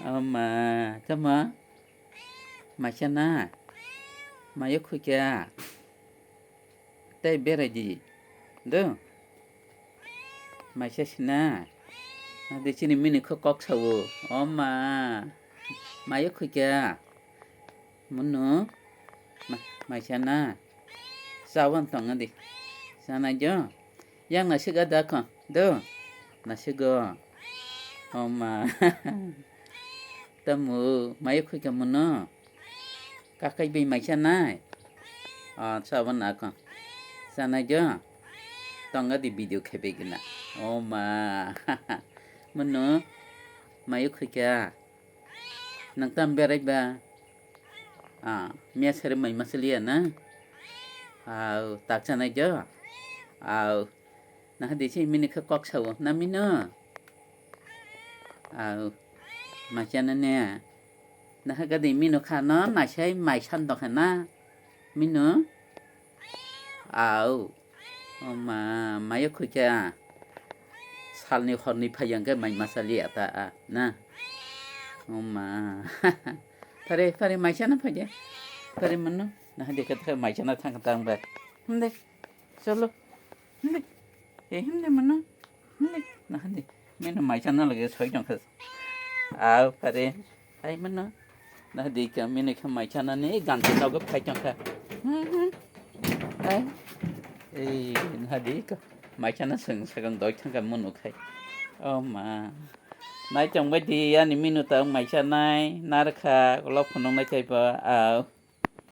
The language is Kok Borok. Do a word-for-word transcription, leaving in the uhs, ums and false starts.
Oma, tamo? Maisa na? Mayo khuikya? Tei berai di. Do? Maisa sina? Adi chini mini kho kok sawo. Oma. Mayo khuikya? Munu? Ma-, maisa na? Sawan tong adi. Sana jo? Yang nasiga da kho. Do? Nasigo. Oma. Tamo, mayo khuikya munu? Kakai bai maisa nai? O, sabo na kho. Sanai jo? Tonga di video khebai gina. Oma. Munu? Mayo khuikya? Nang tam berai ba? Ah, miya sari mai masaliya na? Au, tak sanai jo? Au. Nahadi si mini khe kok sawo. Na mino? Au. Maisa na ne? Naha gadi mino kha no, naisai maisan dong kha na? Mino? Au. Oma, mayo khuikya. Salni horni phai yang khe mai masaliya ta a, na? Oma. Phare, phare, maisa na phaide. Phare mano. Nahadi khe maisa na thang thang ba. Hinde. Cholo. Hinde. E hinde mano. Hinde. Nahadi. Mino maisa na lage soi jong kha. Au phare. Ai mano. Nahadi ka mino khe maisa na ni ganti nogo phai jong kha. Hmm, hmm. Ai. Ei, nahadi ka. Maisa na seng sakang doi thang kha munu khai. Oh ma. Nai chong bai di ani mino ta maisa nai. Narkha. Lo phunung nai chai ba. Au.